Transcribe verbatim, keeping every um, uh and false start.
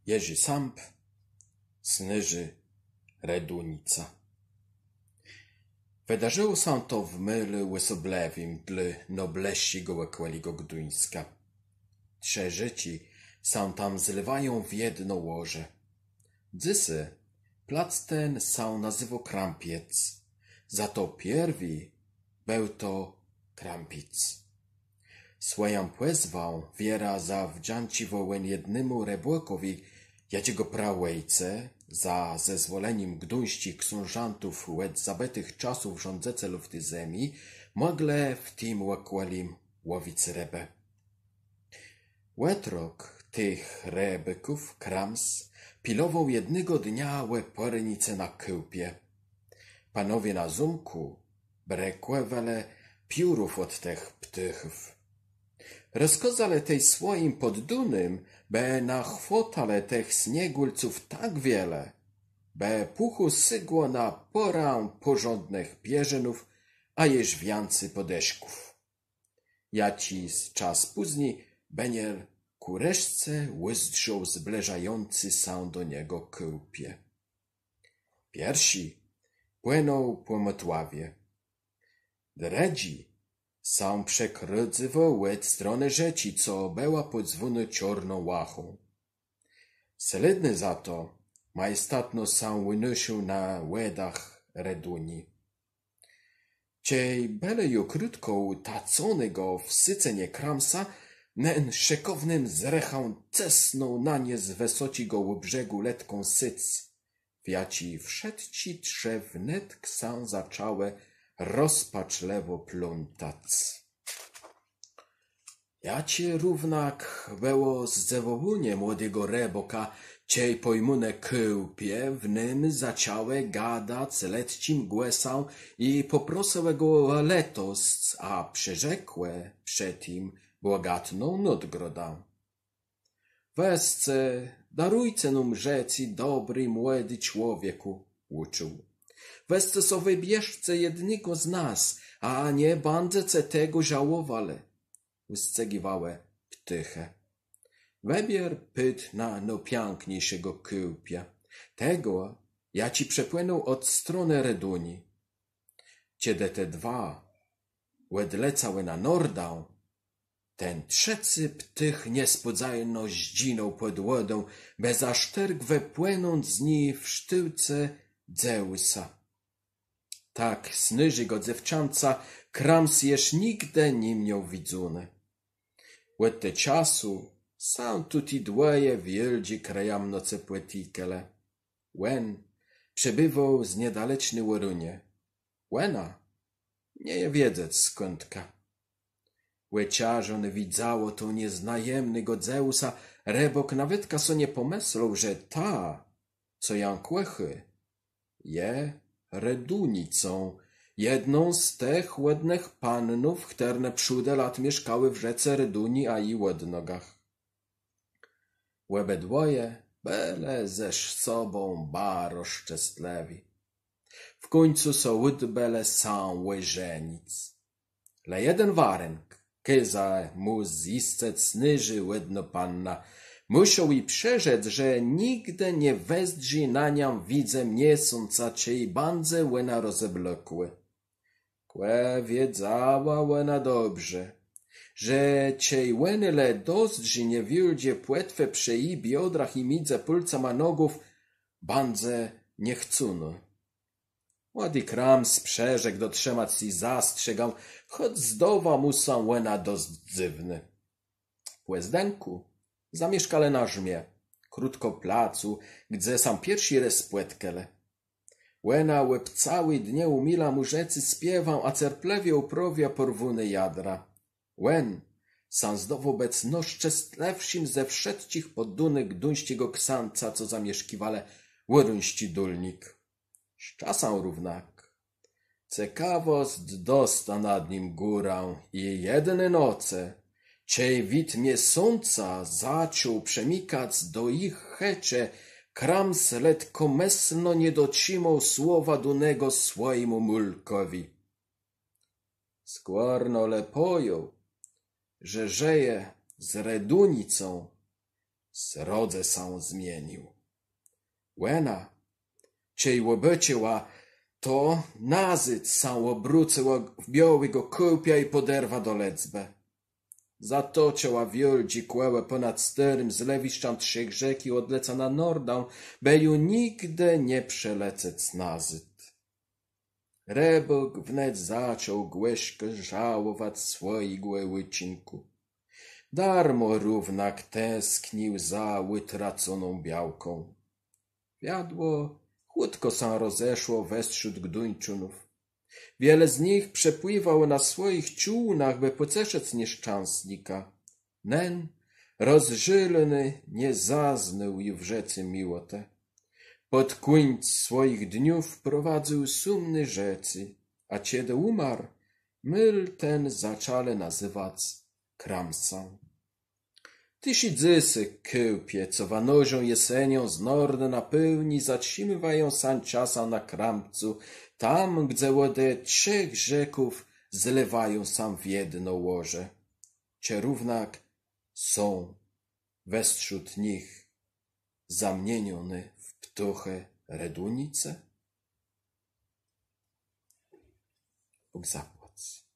Jerzi Samp, Snôżô Redunnica. Wëdarzëło sã to w môlu òsoblëwim dlô nôblëższégò òkòlégò Gduńska. Trzë rzéczi sã tam zléwają w jedno łoże. Dzysô plac ten sã nazéwô Krampiec, za to pierwi béł to Krampic. Swòją pòzwã wierã zawdzãcziwô òn jednémù rëbôkòwi, jaczégò praòjce, za zezwòlenim gduńsczich ksążãtów òd zabëtëch czasów rządzëcelów ti zemi, mòglë w tim òkòlim łowic rëbë. Òtrok tëch rëbôków Krams pilowôł jednégò dnia òpòrnicë na kôłpie. Panowie na zómkù brëkòwelë piórów òd tëch ptôchów. Rozkôzelë tej swòjim pòddónym, bë nachwôtelë tëch sniegùlców tak wiele, bë pùchù sygło na pôrã pòrządnëch pierzënów, a jesz wiãcy pòdëszków. Jaczis czas pózni Beniel kù reszce ùzdrzôł zbliżającé sã do niegò kôłpie. Pierszi płënął pò Mòtławie. Drëdżi sã przekrocywał òd stronë rzéczi, co bëła pòzwónô Czôrną Łachą. Slédny za to majestatno sã ùnôszôł na wòdach Reduni. Czej bëlë ju krótkò ùtaconégò w sëcënie Kramsa, nen szëkòwnym zrëchã cësnął na nie z wësoczégò òbrzegù letką séc, w jaczi wszëtczi trzë wnetk sã zaczãłë rozpaczlëwò plątac. Jaczé równak bëło zdzëwòwanié młodégò rëbôka, czej pòjmóné kôłpie w nym zaczãłë gadac letczim głosã i pòprosëłë gò ò lëtosc, a przërzekłë przë tim bògatną nôdgrodã. Wezce, darujce nóm żëcé, dobri młodi człowiekù, ùczuł. Wezce so wëbierzce jednégò z nas, a nie bãdzece tegò żałowelë, ùscëgiwałë ptôchë. Wëbiér pôdł na nôpiãkniészégò kôłpia, tegò, jaczi przëpłënął òd stronë Reduni. Czedë te dwa òdlecałë na nordã, ten trzecy ptôch niespòdzajno zdżinął pòd wòdą, bë za sztërk wëpłënąc z ni w sztôłce dzéwùsa. Tak snôżégò dzéwczãca Krams jesz nigdë ni miôł widzóné. Òd te czasu sã tu ti dwòje wiôldżi krëjamnoce pòtikelë. Òn przëbiwôł z niedaleczny Òruni. Òna nie je wiedzec skądka. Òczarzony widzôł to nieznajemnégò dzéwùsa, rëbôk nawetka so nie pòmëslôł, że ta, co jã kòchô, je Redunicą, jedną z tëch ładnëch pannów, chtërne przódë lat mieszkałë w rzéce Reduni a ji òdnogach. Òbëdwòje bëlë ze sobą baro szczestlëwi. W kùńcu so ùdbelë sã òżenic. Le jeden warënk kôza mù zjiscëc snôżô ładnô panna. Mùszôł ji przërzec, że nigdë nie wezdrzi na niã w widze miesąca, czej bãdze òna rozeblokłô. Kò wiedzała òna dobrze, że czej òn le dozdrzi niewiôldżé płetwë przë ji biodrach i midzë pôlcama nogów, bãdze niechcónô. Młodi Krams przërzekł dotrzëmac ji zastrzegã, chòc zdôwa mù sã òna dosc dzywnô. Pò zdënkù zamieszkelë na rzmie, krótkò placu, gdze sã pierszi rôz pòtkelë. Òna òb całé dnie ùmila mù rzecë spiéwã, a cerplëwie ùprôwia pòrwóné jadra. Òn sã zdôwôł bëc nôszczestlëwszim ze wszëtczich pòddónëch gduńsczégò ksãca, co zamieszkiwelë Òruńsczi Dólnik. Z czasã równak cekawòsc dosta nad nim górã i jedny nocë, czej wid miesąca zaczął przenikac do jich chëczë, Krams letkòmëslno nie dotrzimôł słowa dónégò swòjémù mùlkòwi. Skòrno le pòjął, że żëje z Redunicą, srodze sã zmienił. Òna, czej òbôczëła to, nazôd sã òbrócëła w biôłégò kôłpia i pòderwa do lecbë. Zatoczëła wiôldżé kòło pònad stôrim zlewiszczã Trzech Rzék i òdleca na nordã, bë ju nigdë nie przëlecec nazôd. Rëbôk wnet zaczął gòrzkò żałowac swòjégò ùczinkù. Darmò równak tesknił za ùtraconą białką. Wiadło chùtkò sã rozeszło westrzód gduńczónów. Wiele z nich przëpłiwało na swòjich czôłnach, bë pòceszëc nieszczãsnika. Nen, rozżôlony, nie zaznôł ju w rzéce miłotë. Pòd kùńc swòjich dniów prowadzył sumné rzeczë, a czedë ùmarł, môl ten zaczãlë nazëwac Kramsã. Téż i dzysô kôłpie, co wanożą jesenią z nordë na pôłnié, zatrzimiwają sã czasã na Kramcu, tam, gdze wòdë Trzech Rzéków zlewają sã w jedno łoże. Czë równak są westrzód nich zamienioné w ptôchë redunice? Bóg zapłac.